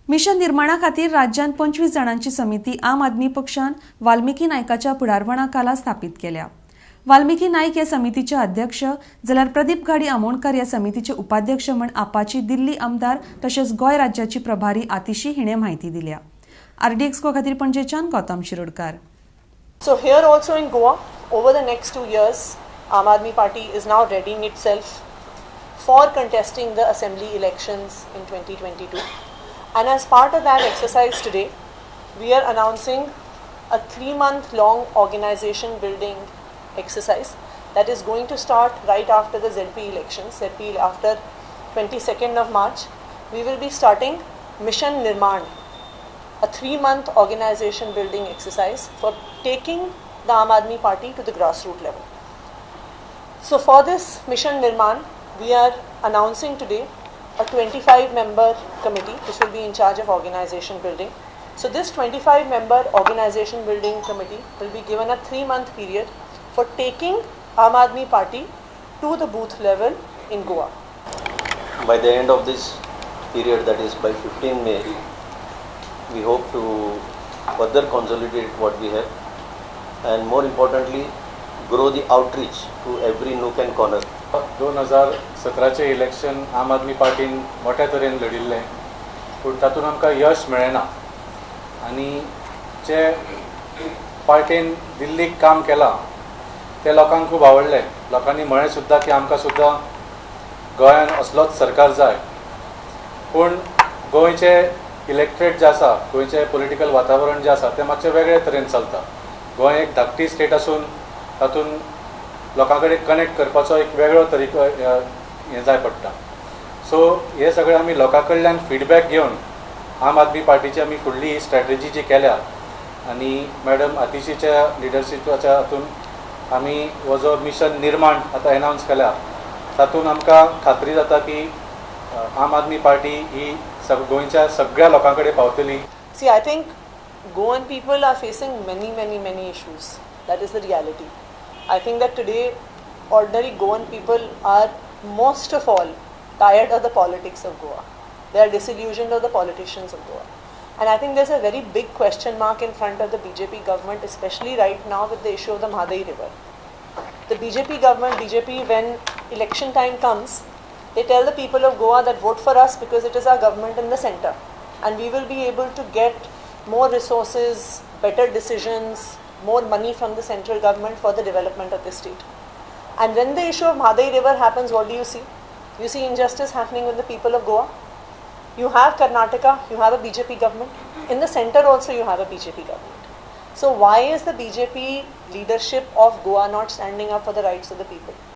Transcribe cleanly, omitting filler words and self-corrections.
Mission निर्माणा खातीर राज्यांत 25 जाणांची समिती आम आदमी पक्षान वाल्मिकी नायकाच्या फुडारपणा खाला स्थापीत केल्या. वाल्मिकी नायक हे समितीचे अध्यक्ष जाल्यार प्रदीप घाडी आमोणकर ह्या समितीचे उपाध्यक्ष म्हण आपाची दिल्ली आमदार तशेंच गोंय राज्याची प्रभारी आतिशी हिणे म्हायती दिल्या. आरडीएक्स खातीर पणजेच्यान Gautam Shirodkar. So here also in Goa, over the next 2 years, Aam Aadmi Party is now readying itself for contesting the assembly elections in 2022. And as part of that exercise today, we are announcing a 3-month long organization building exercise that is going to start right after the ZP elections, ZP after 22nd of March. We will be starting Mission Nirman, a 3-month organization building exercise for taking the Aam Aadmi Party to the grassroots level. So, for this Mission Nirman, we are announcing today a 25-member committee which will be in charge of organization building. So, this 25-member organization building committee will be given a 3-month period for taking Aam Aadmi Party to the booth level in Goa. By the end of this period, that is by 15 May, we hope to further consolidate what we have and, more importantly, grow the outreach to every nook and corner. 2017चें election Aam Aadmi पार्टीन मोठ्या तरेन लढिल्लें, पूण तातूंत आमकां यश मेळ्ळें ना आनी जे पार्टीन दिल्लीक काम केलां तें लोकांक खूब आवडलें. लोकांनी म्हळें सुद्दां की आमकां सुद्दां गोंयान असलोच सरकार जाय. पूण गोंयचें इलेक्ट्रेट जें आसा, गोंयचें पॉलिटिकल वातावरण जें आसा, तें मातशें वेगळे तरेन चलता. गोंय एक धाकटी स्टेट आसून तातूंत लोकां कडेन कनेक्ट करपाचो एक वेगळो तरिको हें जाय पडटा. सो हे सगळें आमी लोकां कडल्यान फिडबॅक घेवन आम आदमी पार्टीची आमी फुडली ही स्ट्रॅटेजी जी केल्या आनी मॅडम आतिशीच्या लिडरशिपाच्या हातून आमी हो जो मिशन निर्माण आतां एनावन्स केल्या, तातूंत आमकां खात्री जाता की आम आदमी पार्टी ही गोंयच्या सगळ्या लोकां कडेन पावतली. See, I think Goan people are facing many, many, many issues. That is the reality. I think that today, ordinary Goan people are most of all tired of the politics of Goa. They are disillusioned of the politicians of Goa. And I think there's a very big question mark in front of the BJP government, especially right now with the issue of the Mhadei River. The BJP government, BJP, when election time comes, they tell the people of Goa that vote for us because it is our government in the center and we will be able to get more resources, better decisions, more money from the central government for the development of the state. And when the issue of Mhadei River happens, what do you see? You see injustice happening with the people of Goa. You have Karnataka, you have a BJP government. In the center also you have a BJP government. So why is the BJP leadership of Goa not standing up for the rights of the people?